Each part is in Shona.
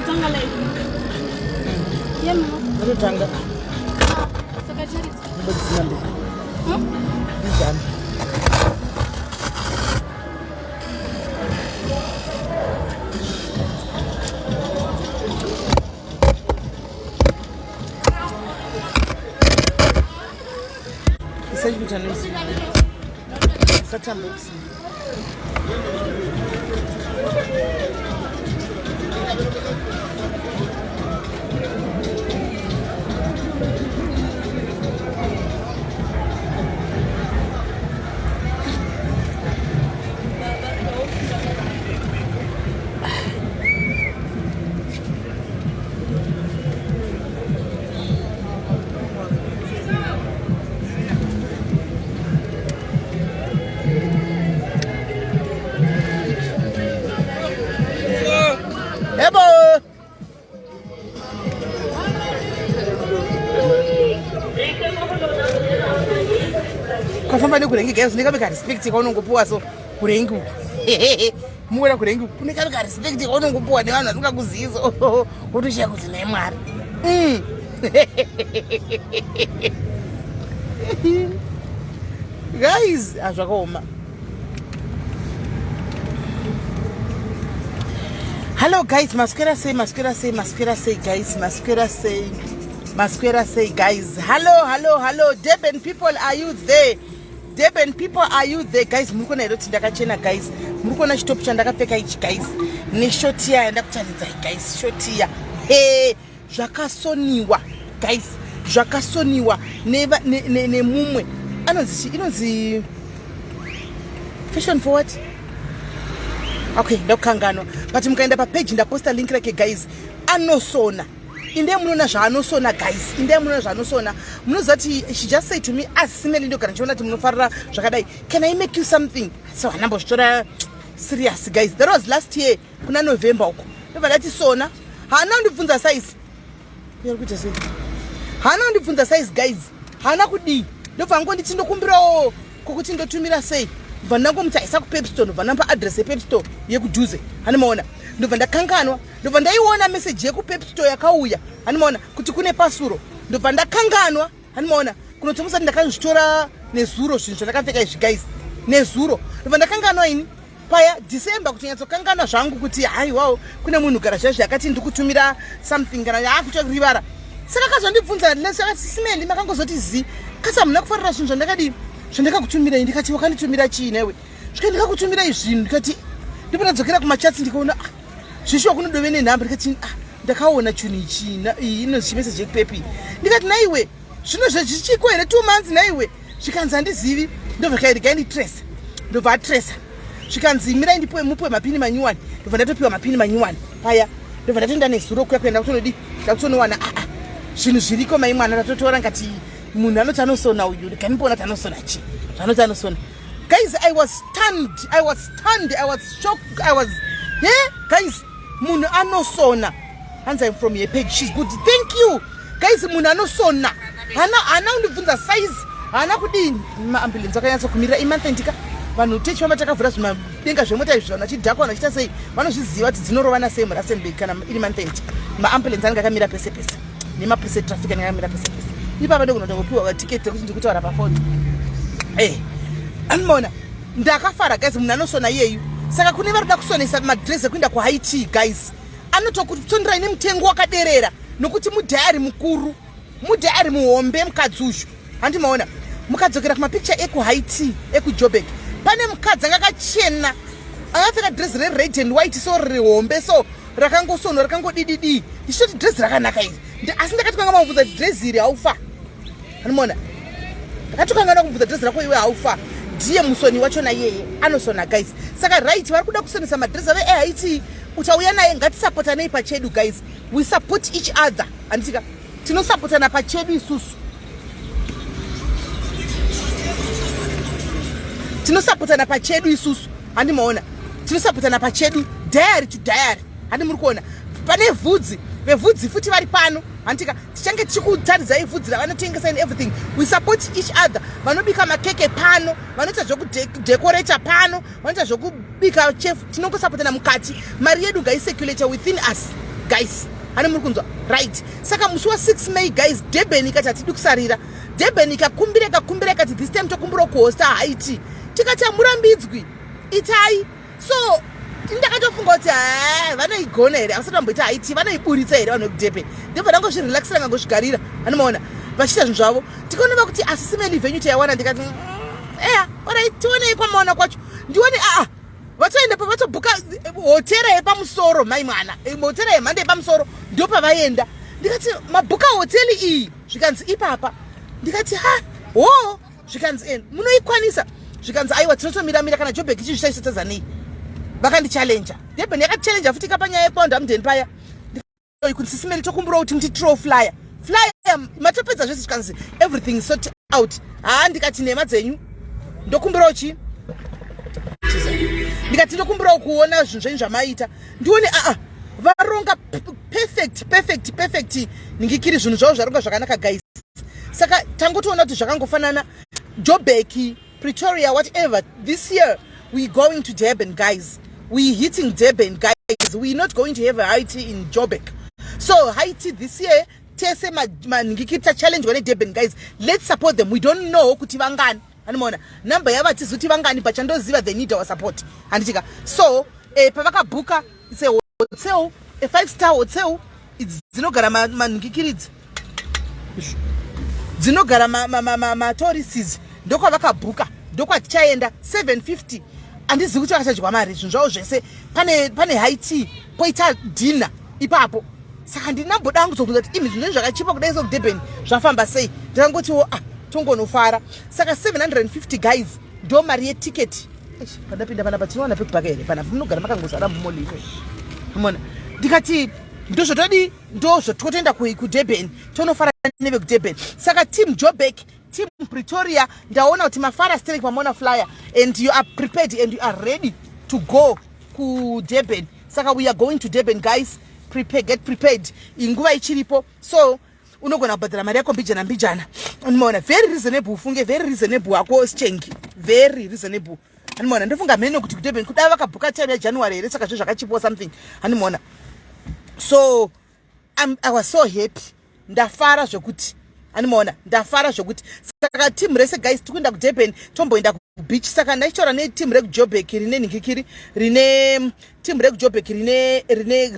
Tanga live. Yeah, mama. Ndotanga. Saka charity. Ndodzinambe. Ndizambe. Isachikuita noise. Isatamba usiku. Ebo! Kwafamba nekurengi guys, ndikabe ka respect kaunongopuwa so kurengi uku. Muwera kurengi uku. Kune kabe ka respect kaunongopuwa nevanhu vasingakuzivi so. Wotoshiya kuti naye Mwari. Guys, azvakaoma. Hello guys, maswera sei, maswera sei, maswera sei guys, maswera sei, maswera sei guys. Hello, hello, hello, Durban people, are you there? Durban people, are you there guys? Muri kuona here kuti ndakachena guys? Muri kuona chitopu chandakapfeka ichi guys? Neshoti iya yandakutaridzai guys, shoti iya. Hey, zvakasoniwa guys, zvakasoniwa nemumwe anonzi chi inonzi fashion for what? Okay, ndakukanganwa, but mukaenda papeji ndaposta link rake guys. Anosona, indai munoona zvaanosona guys, indai munoona zvaanosona. Munoziva kuti she just say to me, asimeli ndogara ndichiona kuti munofarira zvakadai, can I make you something? So handambozvitora serious guys. That was last year kuna November uko. Ndobva ndati sona. Haana kundibvunza size. Yari kuita sei? Haana kundibvunza size guys, haana kudii. Ndobva angonditi ndokumbirawo kokuti ndotumira sei. Ndobva ndangomuti aisa kuPepstone, ndobva ndampa address yePepstore yekudhuze, handimaona. Ndobva ndakanganwa, ndobva ndaiona message yekuPepstore yakauya, handimaona, kuti kune pasuro. Ndobva ndakanganwa, handimaona, kunotomusa kuti ndakazvitora nezuro zvinhu zvandakapfeka izvi guys, nezuro. Ndobva ndakanganwa ini paya December kuti nyatsokanganwa zvangu kuti haiwawo kune munhu gara zvaizvi akati ndikutumira something kana yaakutorivara. Saka akazondibvunza simeli makangozoti zi kasi hamuna kufarira zvinhu zvandakadii zvandakakutumirai. Ndikati wakanditumira chii newe? Svika ndikakutumirai zvinhu. Ndikati ndipo ndadzokera kumachats ndikaona ah, zvishuwa kunodove nenhamba. Ndikati ah, ndakaona chinhu ichi iyi inonzi chimeseji yekupepi. Ndikati naiwe zvino zvezvichiko here 2 months naiwe? Zvikanzi handizivi. Ndobva kairigai nditrese, ndobva atresa. Zvikanzi mirai ndipuwe mupuwe mapini manyuwani. Ndobva ndatopiwa mapini manyuwani paya. Ndobva ndatoenda nezuro kuya kuenda kutonodi ndakutonowana aa zvinhu zviriko mai mwana. Ndatotora ngati munhu anoti anosona uyu, ndikanipona kuti anosona chi zvanoti anosona guys. I was stunned, I was stunned, I was shocked, I was yeah guys, munhu anosona. Hanzi I'm from your page, she's good, thank you guys. Munhu anosona, hana kundibvunza size, haana kudini. Maambulance akanyatsokumirira imonth-end ka, vanhu techifamba takavhura zvimadenga zvemota izvi, vanhu vachidhakwa, vanhu vachiita sei, vanozviziva kuti dzinorovana sei muRustenburg kana iri month-end. Maambulance anenge akamira pese pese nemapurisa etraffic anenge akamira pese pese. Ipapa ndokunotongopiwa tiketi rekuti ndikutaura pafoni. Anomaona, ndakafara guys, munhu anosona iyeyu. Saka kune vari kuda kusonesa madress ekuenda kuhigh tea guys, anotokutsonderai nemutengo wakaderera nokuti mudhayari mukuru, mudhayari muhombe mukadzi uyu, handimaona. Mukadzokera kumapicture ekuhigh tea ekuJobek, pane mukadzi anga akachena akapfeka dress rered and white so rihombe so rakangosonwa rakangodididii. Ndichitoti dress rakanaka iri, asi ndakati kanga mabvunza kuti dress iri haufa, handimaona. Ndakatokangana kubvunza dress rako iwe haufa. Ndiye musoni wachona iyeye anosona guys. Saka right, vari kuda kusonesa madress ave ehigh tea, uchauya naye. Ngatisapotanei pachedu guys, we support each other, handitika? Tinosapotana pachedu isusu, tinosapotana pachedu isusu, handimaona? Tinosapotana pachedu, diary to diary, handi muri kuona? Pane vhudzi, vevhudzi futi vari pano, handitika? Tichange tichikutaridzai vhudzi ravanotengesa and everything. We support each other. Vanobika makeke pano, vanoita zvekudecorata pano, vanoita zvekubika chef, tinongosapotana mukati. Mari yedu ngaicirculate within us. Guys, hani muri kunzwa? Right, saka musi wa6 May, guys, Durban ikati hatidi kusarira. Durban ikakumbira, ikakumbira, ikati this time tokumbira kuhosta high tea. Tikati hamurambidzwi, itai. So ndakatofunga kuti ha, vanoigona here? Havasati vamboita high tea, vanoiburitsa here vanhu vekuDurban? Ndobva ndangozvirelaxira, ngangozvigarira, anomaona vachiita zvinhu zvavo. Tikaoneva kuti asisimeli venue taiwana. Ndikati eya, alright, tionei kwamaona kwacho, ndione. Aa, vatoenda pavatobhuka hotera yepamusoro, mai mwana, hotera yemhando yepamusoro, ndopavaenda. Ndikati mabhuka hoteri iyi? Zvikanzi ipapa. Ndikati ha, ho. Zvikanzi e, munoikwanisa? Zvikanzi aiwa, tinotomiramira kana Joburg ichizvishaisatadza nei. Vakandichallenge. Durban yakachallenja futi kapa nyaya yekwanda paya kuti sisimeli, tokumbirawo kuti mutitirawo flyer. Flyer matopedza zvese? Zvikanzi everything is sort out. Haa, ndikati nhema dzenyu, ndokumbirawo chi, ndikati ndokumbirawo kuona zvinhu zvenyu zvamaita, ndione. Aa, varonga perfect, perfect, perfect. Ningikiri zvinhu zvavo zvaronga zvakanaka, guys. Saka tangotoona kuti zvakangofanana, Joburg, Pretoria, whatever. This year we going to Durban, guys. We hitting Durban, guys. We not going to have a high tea in Joburg. So high tea this year tese maningikiri tachallengewa neDurban. Guys, let's support them. We don't know kuti vangani, anomaona namba yavo, hatizi kuti vangani, but chandoziva, they need our support, handitika? So pavakabhuka, it's a hotel, a five star hotel. Dzinogara manhingikiridzi, dzinogara matourists, ndokwavakabhuka, ndokwatichaenda. 750, handizivi kuti vakachadyiwa mari. Zvinhu zvavo zvese pane, pane high tea, poita dinner ipapo. Saka ndinamboda hangu kuzobvunza kuti imi, zvinhu zvakachipa kudai sokudurban zvafamba sei? Ndikangotiwo ah, tongonofara. Saka 750, guys, ndo mari yetiketi. Pandapinda panapa, tinowana pekupaka here panapa? Munogara makangozara mumall ino, mona. Ndikati ndozvotodi, ndozvototoenda kuDurban, tonofara nevekudurban. Saka team Joburg, team Pretoria, ndaona kuti mafara sterek pamaona flyer and you are prepared and you are ready to go kuDurban. Saka we are going to Durban, guys. Prepare, get prepared, inguva ichiripo. So unogona kubhadhara mari yako mbijana mbijana, unomaona, very reasonable. Ufunge, very reasonable hako, schengi, very reasonable, handimaona. Ndofunga mhene kuti kuDurban kuda vakabhuka time yaJanuary here, saka zve zvakachipo something, handimaona. So I was so happy, ndafara zvekuti, handimaona, ndafara zvekuti. Saka team rese, guys, tikuenda kuDurban, tomboenda kubeach. Saka ndaichitora neteam rekuJoburg rine nhingikiri, rine team rekuJoburg rine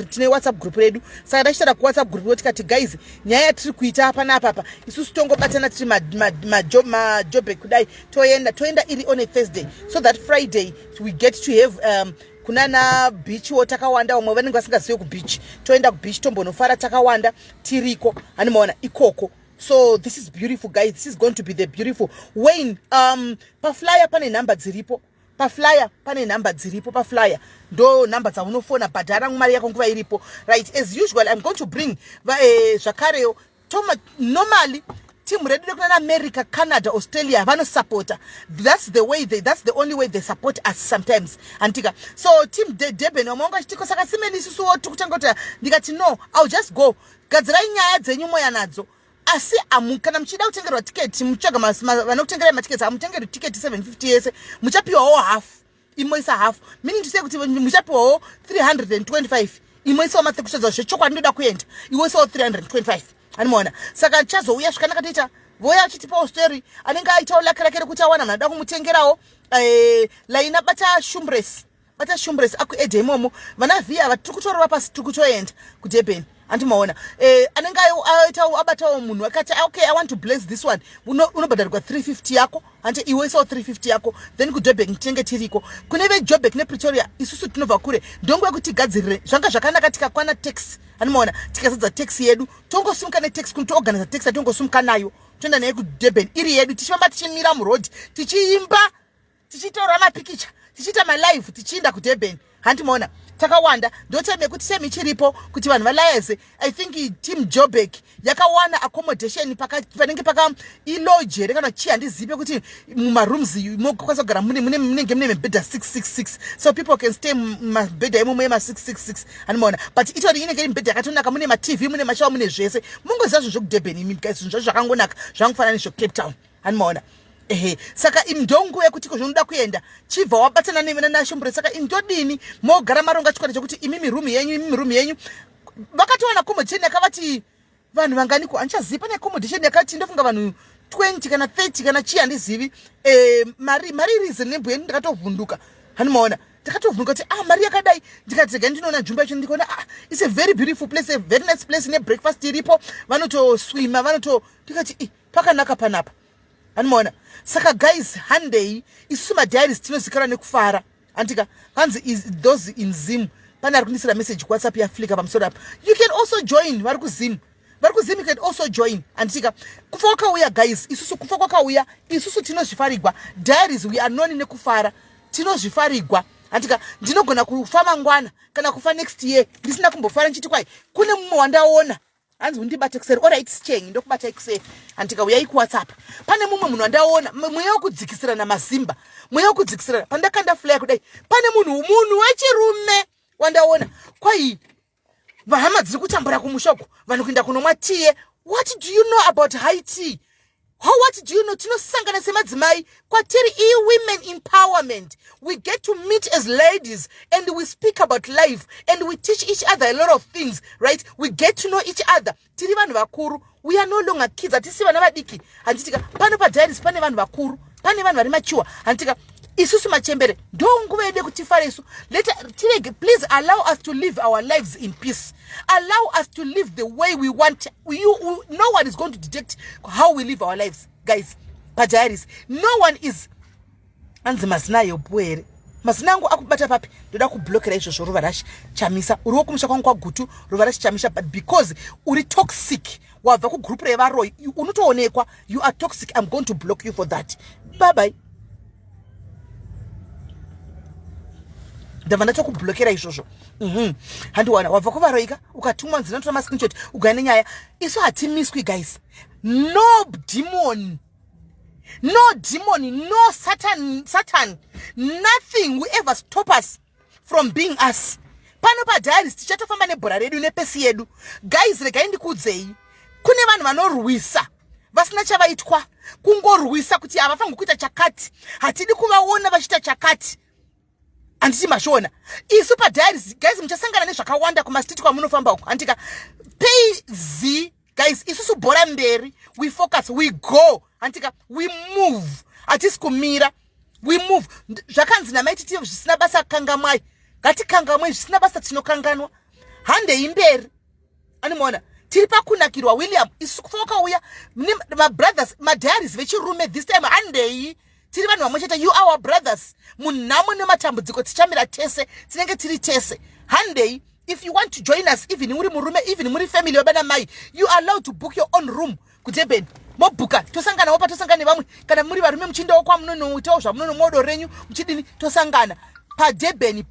tine WhatsApp group redu. Saka ndachitora kuWhatsApp group, tikati guys, nyaya yatiri kuita panapapa, isusu tongobatana tiri maJoburg kudai, toenda iri on a Thursday so that Friday we get to have kunana beachwo takawanda. Vamwe vanenge vasingazive kubeach, toenda kubeach, tombonofara takawanda tiriko, hanimaona ikoko. So this is beautiful, guys. This is going to be the beautiful wayne. Paflyer pane nhamba dziripo, paflyer pane nhamba dziripo, paflyer ndo nhamba dzaunofona. Bhadhara mari yako nguva iripo. Right, as usual, I'm going to bring zvakarewo toma. Normally team redu rekunana America, Canada, Australia vanosapota. That's the only way they support us sometimes, antika. So team Durban, vamwe vanga vachitiko saka simeni isusuwo tikutanga kuti. Ndikati no, I'll just go. Gadzirai nyaya dzenyu moya nadzo, asi kana muchida kutengerwa tiketi, mutsvaga vanokutengerai matiketi. Hamutengerwi tiketi 750 yese, muchapiwawo half, imoisa half, meaning to say kuti muchapiwawo 325, imoisawo mathekushadza zvechokwadi. Ndoda kuenda, iwoisawo 325, animaona. Saka chazouya zvakanaka, toita voya achitipawo story. Anenge aitawo laki rake rekuti awana munhu anoda kumutengerawo. Laina, bata shumbres, bata shumbres, akuedha imomo. Vana vhi ava tiri kutorova pasi, tiri kutoenda kuDurban, andimaona. Anenge aitawo, abatawo munhu akati okay, I want to bless this one, unobhadharwa 350 yako, handi iwe isawo 350 yako. Then kuDurban tinenge tiriko. Kune veJoburg nePretoria, isusu tinobva kure, ndonguva yekuti tigadzirire. Zvanga zvakanaka tikakwana taxi, handimaona, tikazadza taxi yedu, tongosimuka netaxi, kunotoorganiza taxi yatongosimuka nayo, toenda naye kuDurban iri yedu, tichifamba, tichimira muroad, tichiimba, tichitora mapikicha, tichiita malive, tichiinda kuDurban, handimaona, takawanda. Ndotime yekuti time ichiripo kuti vanhu valayeze. I think team Joburg yakawana accommodation panenge paka ilodge here kana chii, handizivi, kuti mumarooms mokwanisa kugara munenge mune mibhedha 666, so people can stay mumabhedha imomo ema666, handimaona. But itori inenge iri mibhedha yakatonaka, mune maTV, mune mashawa, mune zvese. Mungoziva zvinhu zvekudurban imi, guys, zvinhu zvacho zvakangonaka, zvangofanana nezvekuCape Town, handimaona. Ehe, saka ndonguva yekuti ko zvinoda kuenda, chibva wabatana nenashumbure. Saka indodini, mogara maronga chikwata chekuti imimi room yenyu, imimi room yenyu. Vakatowana accommodation yakavati vanhu vanganiko, handichazivi. Pane accommodation yakati, ndofunga vanhu 20 kana 30 kana chii, handizivi. Mari reasonable. Ndakatovhunduka, hanimaona, ndakatovhunduka kuti, ah, mari yakadai. Ndikati rega ndinoona nzvimbo yacho. Ndikaona, ah, it's a very beautiful place, a very nice place, nebreakfast iripo, vanotoswima, vanoto, ndikati, i pakanaka panapa, hanimaona. Saka guys, handei. Isusu madiaries tinozikanwa nekufara, andika. Hanzi those in Zim, pane ari kundisira message kuWhatsApp yaflika pamusoro apa. You can also join. Vari kuZim, vari kuZim, you can also join, anditika. Kufa kwakauya, guys, isusu kufa kwakauya, isusu tinozvifarigwa. Diaries, we are known nekufara, tinozvifarigwa, andika. Ndinogona kufa mangwana kana kufa next year ndisina kumbofara nchiti kwai kune mumwe wandaona. Hanzi undibate kuseri. Alright, chengi, ndokubata kuseri, handika. Uyai kuWhatsApp. Pane mumwe munhu wandaona, mweya wekudzikisirana, mazimba, mweya wekudzikisirana. Pandakanda flyer kudai, pane munhu wechirume wandaona, kwai vahama dziri kutambura kumusha uko, vanhu kuenda kunomwa tea. What do you know about high tea? How, what do you know? Tinosangana semadzimai kwatiri e-women empowerment. We get to meet as ladies and we speak about life and we teach each other a lot of things, right? We get to know each other. Tiri vanhu vakuru, we are no longer kids, hatisi vana vadiki, handitika. Pano padiaries pane vanhu vakuru, pane vanhu vari mature, handitika. Isusu machembere, ndo nguva yedu yekuti tifare isu. Tirege, please allow us to live our lives in peace. Allow us to live the way we want. No one is going to detect how we live our lives, guys. Padiaries no one is. Anzi mazina ayopo here? Mazina angu akubata papi? Ndoda kublokera izvozvo. Ruva Rashi Chamisa, uri wokumusha kwangu kwaGutu, Ruva Rashi Chamisa, but because uri toxic, wabva kugroup revaroi, unotoonekwa you are toxic. I'm going to block you for that. Bye bye. Ndabva ndatokublokera izvozvo. Handiwana wabva kuvaroika, ukatumwa nzina, notora mascreenshot, ugaya nenyaya. Isu hatimiswi, guys. No demon, no demon, no Satan, Satan, nothing will ever stop us from being us. Pano padiaries tichatofamba nebhora redu nepesi yedu. Guys, regai ndikuudzei, kune vanhu vanorwisa vasina chavaitwa, kungorwisa kuti havafaniri kuita chakati, hatidi kuvaona vachiita chakati, handiti mazviona. Isu padiaries, guys, muchasangana nezvakawanda kumastreet kwamunofamba uko, handika. Pay z, guys, isusu bhora mberi. We focus, we go, handika. We move, hatisi kumira, we move. Zvakanzi namaititi, zvisina basa kangamwai, ngatikangamwai zvisina basa, tinokanganwa. Handei mberi, animona tiri pakunakirwa. William, isu kufa wakauya, mabrothers, madiaries vechirume this time, handei. Tiri vanhu vamwe chete. You our brothers munhamo nematambudziko, tichamira tese, tinenge tiri tese. Handei. If you want to join us, even uri murume, even muri family wabana mai, you are allowed to book your own room kuDurban. Mobhuka, tosanganawo patosangana nevamwe. Kana muri varume, muchiendawo kwamunonoitawo zvamunonomwodo renyu, muchidini, tosangana paDurban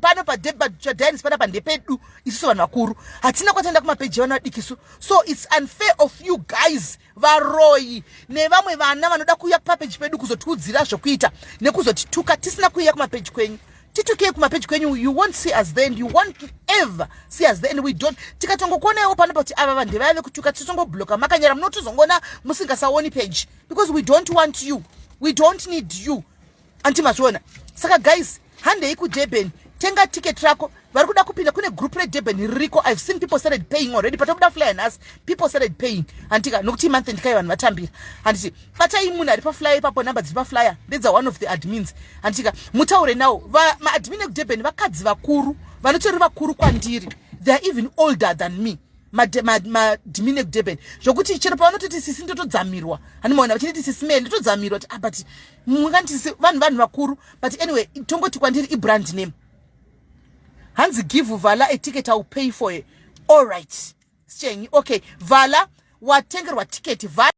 pano padiaries panapa. Ndepedu isusu vanhu vakuru, hatina kwataenda kumapeji evana vadiki isu. So it's unfair of you guys, varoyi nevamwe vana vanoda kuuya kupapeji pedu kuzotiudzira zvokuita nekuzotituka tisina kuuya kumapeji kwenyu. Titukei kumapeji kwenyu, you won't see us there and you won't ever see us there. And we don't, tikatongokuonaiwo pano pakuti ava vanhu ndevaya vekutuka, titongobloka makanyara, munotozongona musingasaoni page because we don't want you, we don't need you, anti mazviona. Saka guys, handei kuDurban, tenga ticket rako. Vari kuda kupinda, kune group reDurban ririko. I've seen people started paying already. Patobuda flyer nhasi, people started paying, handika, nokuti month ndikai vanhu vatambira, handiti. Batai munhu ari paflyer ipapo, namba dziri paflyer ndedza one of the admins, handitika. Mutaure nawo maadmin ekuDurban, vakadzi vakuru vanotori vakuru kwandiri. They are even older than me, maadmin ekuDurban, zvokuti chero pavanototi sisi, ndotodzamirwa, handimaona vachinditi sisi Mel, ndotodzamirwa kuti, ah, but munganditi vanhu vakuru. But anyway, tongoti kwandiri ibrand name. Hanzi give Vala a ticket, I will pay for it. All right, chengi, okay, Vala watengerwa ticket. Vala.